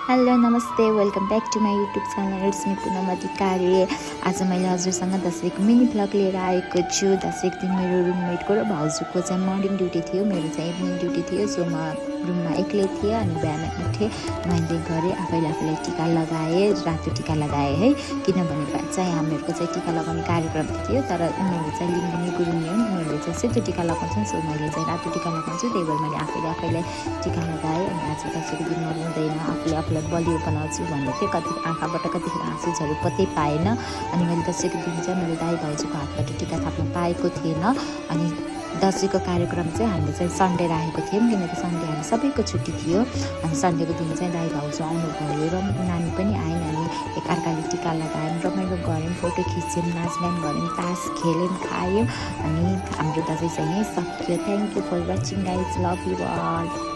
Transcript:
Hello नमस्ते welcome back to my YouTube channel it's me Poonam Adhikari. आज मैले हजुरसँग दसैँको मिनी भ्लग लिएर आएको छु। दसैँको दिन मेरो रुममेटको र भाउजूको चाहिँ मर्निङ ड्युटी थियो, मेरो चाहिँ इभिनिङ ड्युटी थियो। सो म रुममा एक्लै थिएँ अनि बिहान उठेँ, नुहाइधुवाइ गरेँ, आफैले टिका लगाएँ, रातो टिका लगाएँ है। किनभने चाहिँ हामीहरूको चाहिँ टिका लगाउने कार्यक्रम थियो, तर उनीहरू चाहिँ लिम्बुनी गुरुङ हुन्, उनीहरूले चाहिँ सेतो टिका लगाउँछन्। सो मैले चाहिँ रातो टिका लगाउँछु, त्यही भएर मैले आफैले टिका लगाएँ। अनि आज दसैँको दिनमा रुँदैन, आफूलाई बलियो बनाउँछु भन्दै थिएँ। आँखाबाट कतिखेर आँसु झरी पत्तै पाएन। अनि मैले दसैँको दिन चाहिँ मैले दाइ भाउजूको हातबाट टिका थाप्न पाएको थिएन। अनि दसैँको कार्यक्रम चाहिँ हामीले चाहिँ सन्डे राखेको थियौँ, किनकि सन्डे हामी सबैको छुट्टी थियो। अनि सन्डेको दिन चाहिँ दाइ भाउजू आउनुभयो र नानी पनि आइन्। अनि एकअर्काले टिका लगायौँ, रमाइलो गऱ्यौँ, फोटो खिच्यौँ, नाचगान गऱ्यौँ, तास खेल्यौँ, खायौँ। अनि हाम्रो दसैँ चाहिँ यहीँ सकियो। Thank you for watching guys, love you all.